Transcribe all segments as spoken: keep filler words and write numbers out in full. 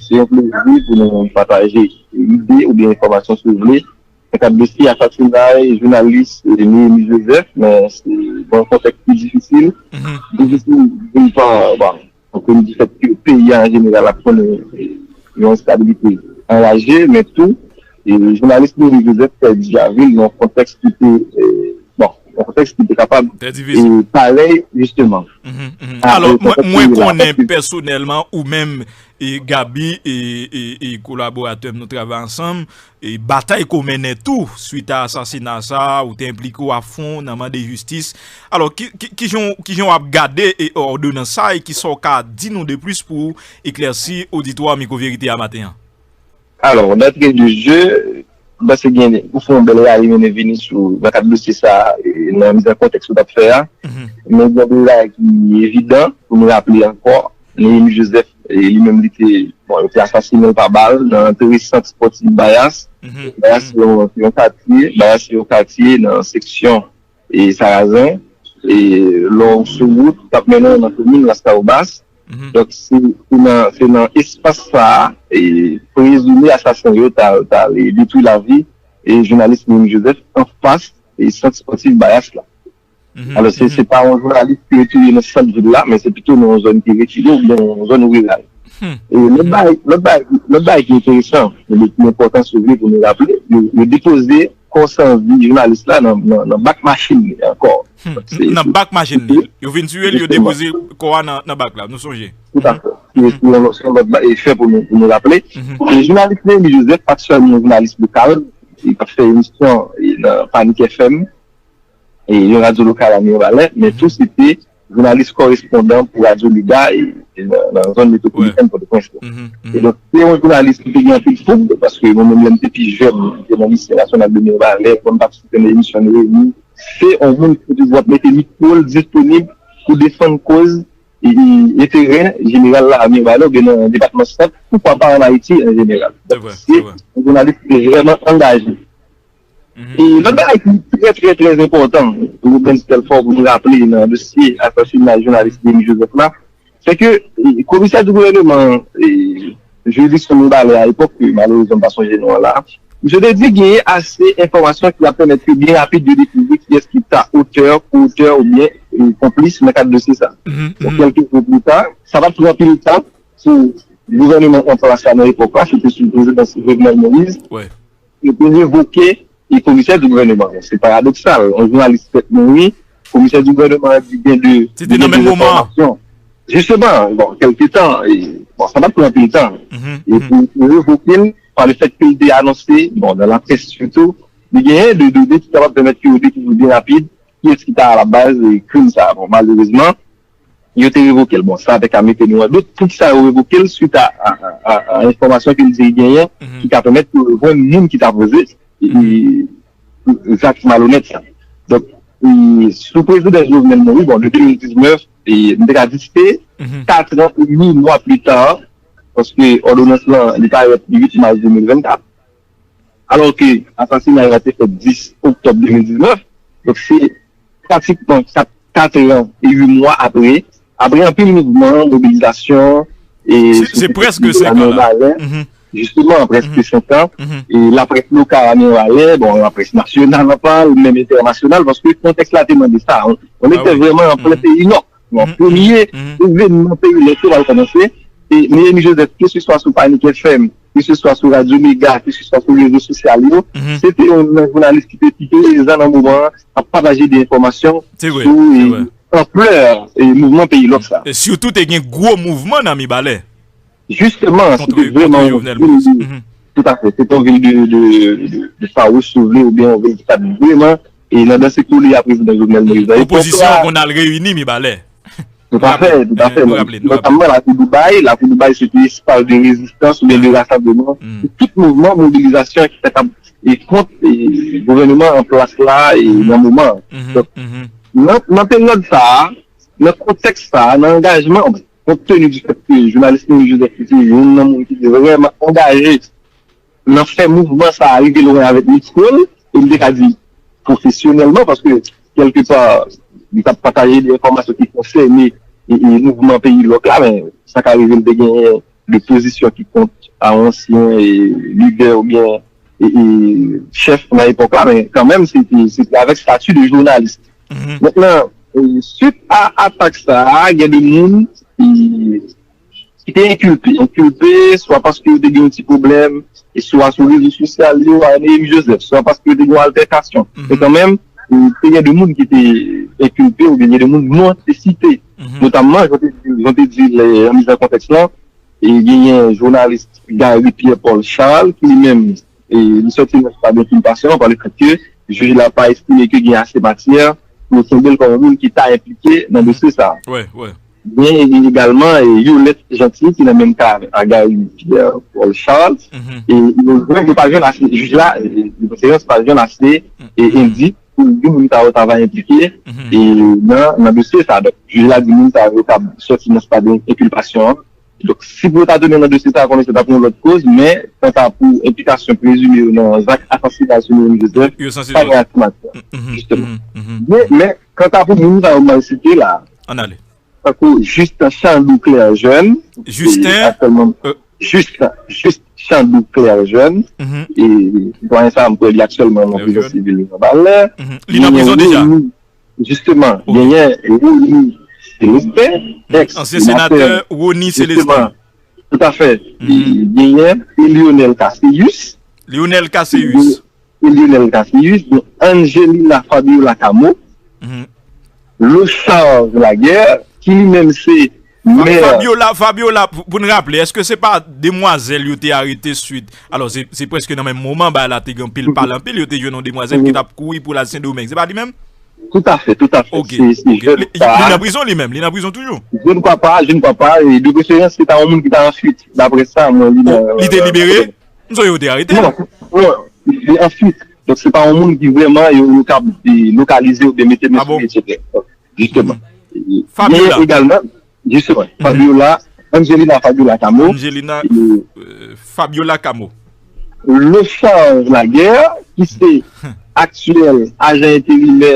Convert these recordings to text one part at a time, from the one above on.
Se yon plezi pou nou pataje ide oubyen enfòmasyon, si w vle, nan kad dosye asasinay jounalis Néhémy Joseph, men se nan yon kontèks ki difisil. Difisil, d'une part, bon, konprann di fèt ke peyi a an jeneral ap konnen yon enstabilite anraje, men tou, e, jounalis Néhémy Joseph pèdi lavi l nan yon kontèks ki te, e, bon, yon kontèks ki te kapab, e, parèy, jisteman. Alò, mwen konnen pèsonèlman ou menm, e, Gaby, e, e, e kolaboratè m, nou travay ansanm, e batay ke w mennen tou swit a asasina sa a, ou te enplike w afon nan mande jistis. Alò, ki, ki, kijan, kijan w ap gade e òdonans sa a e kisa w ka di nou de plis pou eklèsi oditwa Mikwo Verite a maten an? Alò, d'entrée de jeu, m panse gen ou fè yon bèl rale mennen vini sou nan kad dosye sa a, e, nan miz an kontèks ou t ap fè a. Men gen de bagay ki evidan pou nou raple ankò. Néhémy Joseph, e, li menm li te, bon, yo te asasinen l pa bal nan antre sant spòtif Bayas. Bayas se yon, se yon katye, Bayas se yon katye nan seksyon, e, Sarazen. E lè w sou wout k ap mennen w nan komin Laskawobas. Donk se, se nan, se nan espas sa a, e, prezime asasen yo ta, ta detwi lavi, e, jounalis Néhémy Joseph anfas, e, sant spòtif Bayas la. Alò, se, se pa yon jounalis ki retire nan sant vil la, men se pito nan yon zòn ki retire oubyen yon zòn riral. E lòt bagay, lòt bagay, lòt bagay ki enteresan, e ki enpòtan, si w vle, pou nou raple, yo, yo depoze kò san vi jounalis la nan, nan, nan bak machin li ankò. Nan bak machin li. Yo vin tire l, yo depoze kò a nan, nan bak la, nou sonje. Toutafè. Se yon lòt, se yon lòt ba-, e fè pou nou, pou nou raple. E jounalis Néhémy Joseph pa t sèlman yon jounalis lokal, li t ap fè emisyon, e, nan Panik F M, e yon radyo lokal a Mibalè, men tou se te jounalis kòrespondan pou Radyo Mega, e, e nan, nan zòn metwopolitèn Pòtoprens la. E donk, se yon jounalis ki te gen anpil foug, paske mwen menm, lè m te pi jèn, m te nan Lise Nasyonal de Mibalè, mwen m patisipe nan emisyon Néhémy. Se yon moun ki toujou ap mete mikwo l disponib pou defann koz e, e, enterè jeneral la a Mibalè oubyen nan depatman Sant, poukwa pa ann Ayiti an jeneral. Donk, se yon jounalis ki te vrèman angaje. E lòt bagay ki trè, trè, trè enpòtan, Rubens Telfort, pou nou raple nan dosye asasinay jounalis Néhémy Joseph la, se ke, e, komisè di gouvèneman, e, jiridiksyon Mibalè a epòk, ke malerezman m pa sonje non an la, misye te di genyen ase enfòmasyon ki ap pèmèt ke byen rapid yo dekouvri kiyès ki ta otè, ko-otè oubyen, e, konplis nan kad dosye sa. Donk, kèlke jou pli ta, sa pa t pran anpil tan pou gouvèneman an plas la nan epòk la, se te sou prezidans Jovenel Moïse, yo te revoke e komisè di gouvèneman. Se paradoksal, yon jounalis fèk mouri, komisè di gouvèneman an di gen de, gen de enfòmasyon. Jisteman, bon, kèlke tan, e, bon, sa pa t pran anpil tan. E pou, pou revoke l, pa le fèt ke l te anonse, bon, nan laprès sitou, li genyen de done ki kapab pèmèt ke yo dekouvri byen rapid kiyès ki ta alabaz, e, krim sa a. Bon, malerezman, yo te revoke l. Bon, sa te ka mete nou an dout. Poukisa yo revoke l? Swit a, a, a, a, a enfòmasyon ke l di genyen, ki ka pèmèt pou yo jwenn moun ki ta poze, e, e, zak malonèt sa. Donk, e, sou prezidans Jovenel Moïse, bon, de de mil diznèf, e, m te ka di se kat an e demi mwa pli ta, paske òdonans lan, li parèt uit mas de mil vennkat. Alò ke asasinay la te fèt dis oktòb de mil diznèf. Donk, se pratikman kat, kat an e uit mwa apre, apre anpil mouvman, mobilizasyon, e se, se prèske senk an la. Jisteman, prèske senk an. E laprès lokal a Mibalè, bon, laprès nasyonal an pral, menm entènasyonal, paske kontèks la te mande sa. On, on était vraiment en plein pays nòt. Bon, premye evènman peyi lòt yo pral kòmanse. E Néhémy Joseph, keseswa sou Panik F M, keseswa sou Radyo Mega, keseswa sou rezo sosyal yo, se te yon nan jounalis ki te pi prezan nan moman an, ap pataje de enfòmasyon sou, e, anplè, e, mouvman peyi lòt sa. E sitou te gen gwo mouvman nan Mibalè. Jisteman, se te vrèman yon vil de, toutafè, se te yon vil de, de, de, de fawouch, si w vle, oubyen yon vil ki t ap vrèman, e, nan danse kole a prezidan Jovenel Moïse la. Opozisyon an konn al reyini Mibalè. Toutafè, toutafè. Notamman Lakou Doubay. Lakou Doubay, se te espas de rezistans oubyen de rasanbleman pou tout mouvman, mobilizasyon ki fèt ap, e, kont, e, gouvèneman an plas la, e, nan moman an. Donk, nan, nan peryòd sa a, nan kontèks sa a, nan angajman, kont teni di fèt ke jounalis Néhémy Joseph te youn nan moun ki te vrèman angaje nan fè mouvman sa a rive lwen avèk mikwo l, e m te ka di pwofesyonèlman, paske kèlkepa, li t ap pataje de enfòmasyon ki konsène, e, e, mouvman peyi lòt la, men sa ka rive l te genyen de pozisyon ki kont a yon ansyen e, lidè oubyen e, e, chèf nan epòk la, men kanmenm, se te se te avèk stati de jounalis. Mentnan, e, swit a atak sa a, gen de moun ki ki te enkilpe. Enkilpe, swa paske yo te gen yon ti pwoblèm, e swa sou rezo sosyal yo, a Nehemi Joseph, swa paske yo te gen yon altèkasyon. Men kanmenm, e, te gen de moun ki te enkilpe, oubyen gen de moun non te site. Notamman, jan te di, jan te di lè, nan miz an kontèks lan, e genyen jounalis Gary Pierre Paul Charles, ki li menm, e, li sòti nan stad enkilpasyon pa le fèt ke jij la pa estime ke gen ase matyè pou yo kenbe l kòm yon moun ki ta enplike nan dosye sa a. Gen egalman, e, Yolette Jeanty ki nan menm ka a Gary Pierre Paul Charles. E yo jwenn, yo pa jwenn ase, jij la, e, li pa jwenn ase, e, endik pou di moun sa yo ta va enplike, e, nan, nan dosye sa. Donk, jij la di moun sa yo kab sòti nan stad enkilpasyon an. Donk, si pou yo ta tounen nan dosye sa a, konnen se t ap yon lòt koz, men kanta pou enplikasyon prezime yo nan zak asasinay sou Nehemi Joseph, pa gen ase matyè, jisteman. Men, men, kanta pou moun sa yo m al site la, tankou Justin Chandou Claire Jeune, ki aktyèlman, Justin, Justin Chandou Claire Jeune, e sitwayen sa a, m kwè li aktyèlman nan prizon sivil Mibalè. Li nan prizon deja? Jisteman, genyen Rony Célestin, èks senatè Rony Célestin. Toutafè. Genyen Lionel Casséus. Lionel Casséus. Lionel Casséus, gen Angelina Fabiola Camo, Lochard Laguerre, ki li menm se mè. Fabiola, Fabiola, pou n raple, èske se pa demwazèl yo te arete swit? Alò, se, se prèske nan menm moman, bagay la te gen anpil pale anpil, yo te jwenn yon demwazèl ki t ap kouri pou l al Sendomeng. Se pa li menm? Toutafè, toutafè. Ok, ok. Li, li nan prizon li menm, li nan prizon toujou? Je ne crois pas, je ne crois pas. E de preferans, se ta yon moun ki ta an fuit, daprè sa mwen li nan. Li te libere? M sonje yo te arete l. Non, non, li an fuit. Donk, se pa yon moun ki vrèman yo, yo kab, e, lokalize oubyen mete men sou li, etsetera. Jisteman. Fabiola. Genyen egalman, jisteman, Fabiola, Angelina Fabiola Camo. Angelina, e, Fabiola Camo. Lochard Laguerre, ki se aktyèl ajan enterimè,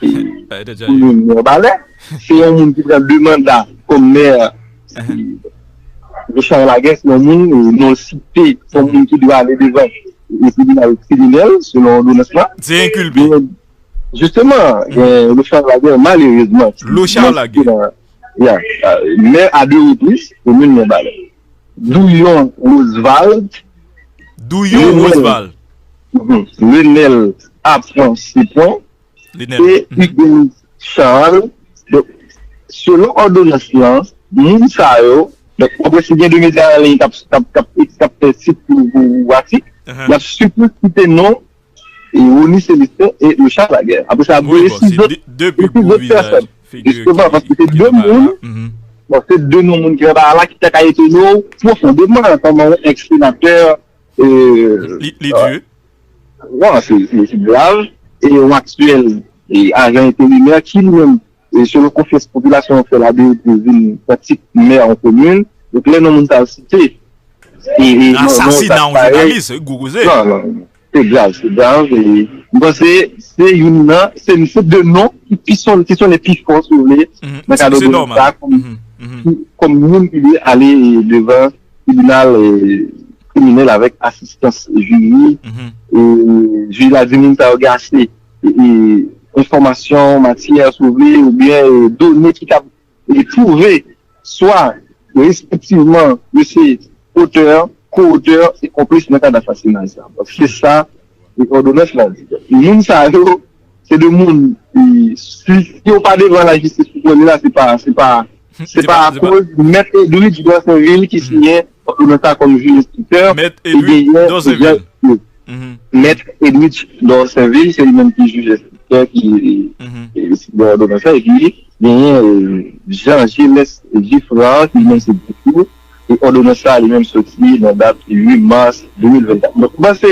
e, komin Mibalè. Se yon moun ki pran de manda kòm mè. Lochard Laguerre, se yon moun, e, non l site kòm moun ki dwe ale devan, e, tribinal kriminèl, selon òdonans lan. Se enkilpe. Jisteman, gen Lochard Laguerre, malerezman, ki Lochard Laguerre, ya, mè a de repriz, komin Mibalè. Douyon Roosevelt. Douyon Roosevelt. Lenel Apran Sepon. E Hugues Charles. Donk, selon òdonans lan, moun sa yo, donk, w ap wè si gen de medya an liy k ap, k ap, k ap, k ap fè tit pou, pou, pou atik, y ap sitou site non e Rony Célestin e Lochard Laguerre. Apre sa, ap voye sou dòt, sou dòt pèsòn. Jisteman, paske se de moun, bon, se de non moun ki nan bagay la ki ta ka etone w pwofondeman, kòman yon èks senatè, e, li, li di, non, se, se, se grav, e yon aktyèl, e, ajan enterimè ki li menm, e, selon konfyans popilasyon an fè l a de, de vin pratik mè yon komin. Donk, lè non moun sa site, e, e, non, non, asasina yon jounalis, gwo koze. Non, non, non. Se grav, se grav. E, m panse se youn nan, se, se de non ki pi son, ki sonnen pi fò, si w vle, nan kad òdonans sa, kòm, kòm moun ki dwe ale, e, devan tribinal, e, kriminèl avèk asistans jiri. E, jij la di moun sa yo gen ase, e, e, enfòmasyon, matyè, si w vle, oubyen, e, done ki kab e pwouve swa respektivman yo se otè, ko-otè e konplis nan kad asasinay sa. Donk, se sa, e, òdonans la di. Moun sa yo, se de moun, e, si, si yo pa devan lajistis pou konnen la, se pa, se pa, se pa akoz Mèt Edwidge Dorsainville ki siyen òdonans sa kòm jij enstriktè, e genyen Jean, Mèt Edwidge Dorsainville, se li menm ki jij enstriktè ki, e, siyen òdonans sa, epi genyen, e, Jean Gelès Geffrard, ki li menm se pwokirè, e òdonans sa, li menm soti nan dat uit mas de mil vennkat. Donk, m panse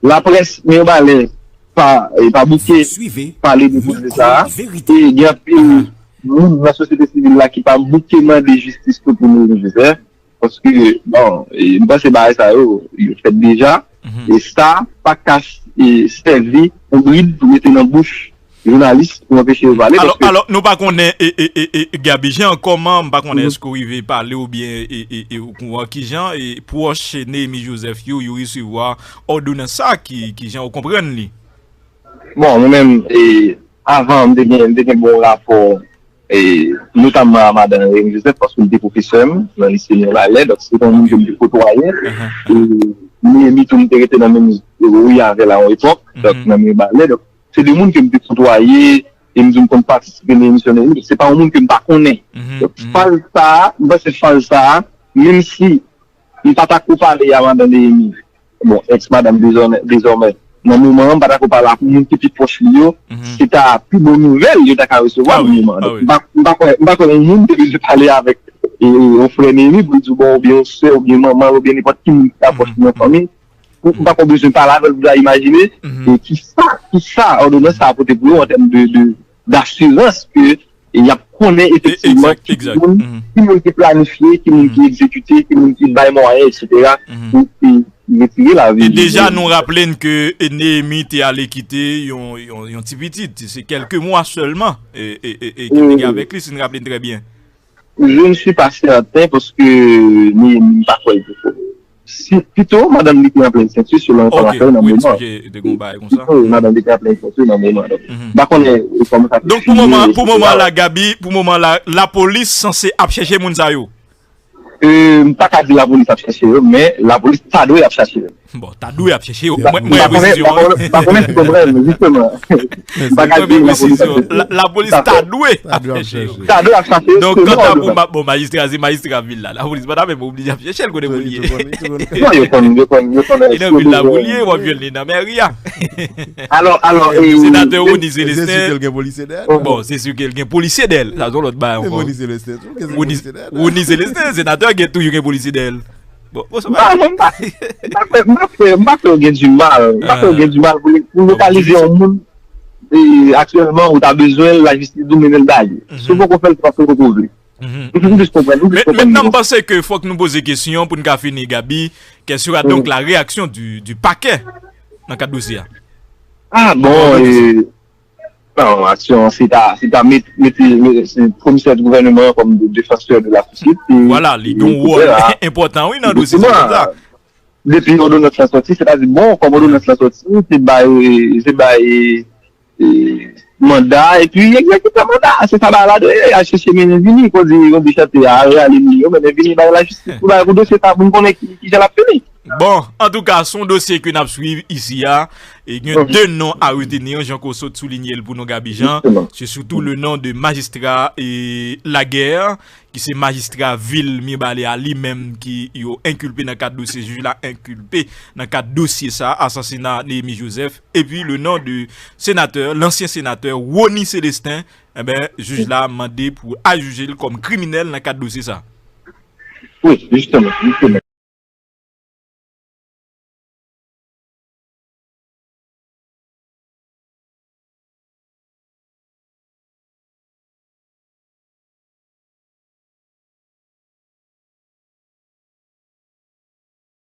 laprès Mibalè pa, e, pa bouke pale de koze sa a, e gen anpil moun nan sosyete sivil la ki pa bouke mande jistis tou pou Moïse Joseph. Paske, bon, e, m panse bagay sa yo, yo fèt deja. E sa pa ka, e, sèvi yon brid pou mete nan bouch, jounalis pou anpeche yo pale. Alò, paske alò, nou pa konnen, e, e, e, e, Gaby Jean, kòman, m pa konnen, mhm, èske w rive pale oubyen, e, e, e, ou konn kijan, e, pwòch Néhémy Joseph yo, yo resevwa òdonans sa, ki, kijan ou konprann li? Bon, mwen menm, e, avan, m te gen, m te gen bon rapò, e, notamman a madan Néhémy Joseph, paske li te pwofesè m nan lise Mibalè, donk se te yon moun ke m te kotwaye. E, Néhémy tou, m te rete nan menm ri avè l a yon epòk, donk nan Mibalè. Donk, se de moun ke m te kotwaye, e m di m konn patisipe nan emisyon Néhémy, donk se pa yon moun ke m pa konnen. Donk, faz sa a, m panse faz sa a, menm si m pa ta ko pale a madan Néhémy, bon, èks madanm dezòmè, dezòmè, nan moman an, m pa ta ko pale ak moun ki pi pwòch li yo, se ta pi bon nouvèl yo ta ka resevwa nan moman an. Donk, m pa, m pa kwè, m pa kwè yon moun te bezwen pale avèk, e, yon frè Néhémy pou l di w, bon, oubyen yon sè, oubyen manman l, oubyen nenpòt ki moun ki ta pwòch li nan fanmi. Ou, ou pa ko bezwen pale avè l pou ta imajine, e, kisa, kisa òdonans sa a pote pou yo an tèm de, de, dasirans ke y ap konnen efektivman ki moun, ki moun ki planifye, ki moun ki egzekite, ki moun ki bay mwayen, etsetera, pou, pou retire lavi. E deja, nou raple n ke, e, Néhémy te ale kite yon, yon, yon ti pitit. Se kèlke mwa sèlman, e, e, e, e, ke l te gen avèk li, si n raple n trè byen. Je ne suis pas certain paske ni, m pa kwè l te fò. Si, pito, madanm li te an plen senti, selon enfòmasyon yo nan moman. Pito, madanm li te an plen senti nan moman. Donk, m pa konnen, e, kòman sa te fini, etsetera. Donk, pou moman, pou moman la, Gaby, pou moman la, lapolis sanse ap chèche moun sa yo? E, m pa ka di lapolis ap chèche yo, men lapolis ta dwe ap chèche yo. Bon, ta dwe ap chèche yo. Mwen, mwen, presizyon an. M pa konnen, m pa konnen si w konprann, jisteman. M pa ka di lapolis ap chèche yo. Lapolis ta dwe ap chèche yo. Ta dwe ap chèche yo. Donk, kanta pou ma-, bon, majistra, se majistra vil la. Lapolis pa ta menm oblije ap chèche l kote pou l ye. Non, yo konn, yo konn, yo konn. E nan vil la pou l ye, w ap jwenn li nan mèri a. Alò, alò, e, senatè Rony Célestin. Se si ke l gen polisye dèyè l. Bon, se si ke l gen polisye dèyè l. Sa se yon lòt bagay ankò. Rony Célestin, toujou gen polisye dèyè l. Rony Célestin, senatè, gen toujou gen polisye dèyè l. Bon, bon, sa va. Non, mwen, m pa, m pa kwè, m pa kwè, m pa kwè yo gen di mal. M pa kwè yo gen di mal pou, pou lokalize yon moun, e, aktyèlman, ou ta bezwen l, lajistis di w mennen l ba li. Si w poko fè l, se paske w poko vle. Men, men, m panse ke fòk nou poze kesyon pou n ka fini, Gaby. Quelle sera donc la réaction du, du parquet nan kad dosye a? Ah, bon, e, non, aksyon, se ta, se ta met, mete, mete, se komisè di gouvènman an kòm de, défenseur de la société. Vwala, li gen yon wòl enpòtan, wi, nan dosye sa. Depi òdonans lan sòti, sètadi, bon, kòm òdonans lan sòti, se bay, se bay, e, manda, epi egzekitè manda, se sa bagay la dwe ye, al chèche mennen vini, kondi, kondi chante a, al rale moun yo, mennen vini bay lajistis pou bay pou dosye sa, pou n konnen ki, kijan l ap fini. Bon, antouka, se yon dosye ke n ap swiv isi a, e gen de non a retenir, jan ke w sot soulinye l pou nou, Gaby Jean, se surtout le nom de magistrat, e, Laguerre, ki se majistra vil Mibalè a, li menm ki yo enkilpe nan kad dosye, jij la enkilpe nan kad dosye sa, asasina Néhémy Joseph, epi le non de senatè, lansyen senatè Rony Célestin, enben, jij la mande pou ajije l kòm kriminèl nan kad dosye sa. Wi, jisteman, jisteman.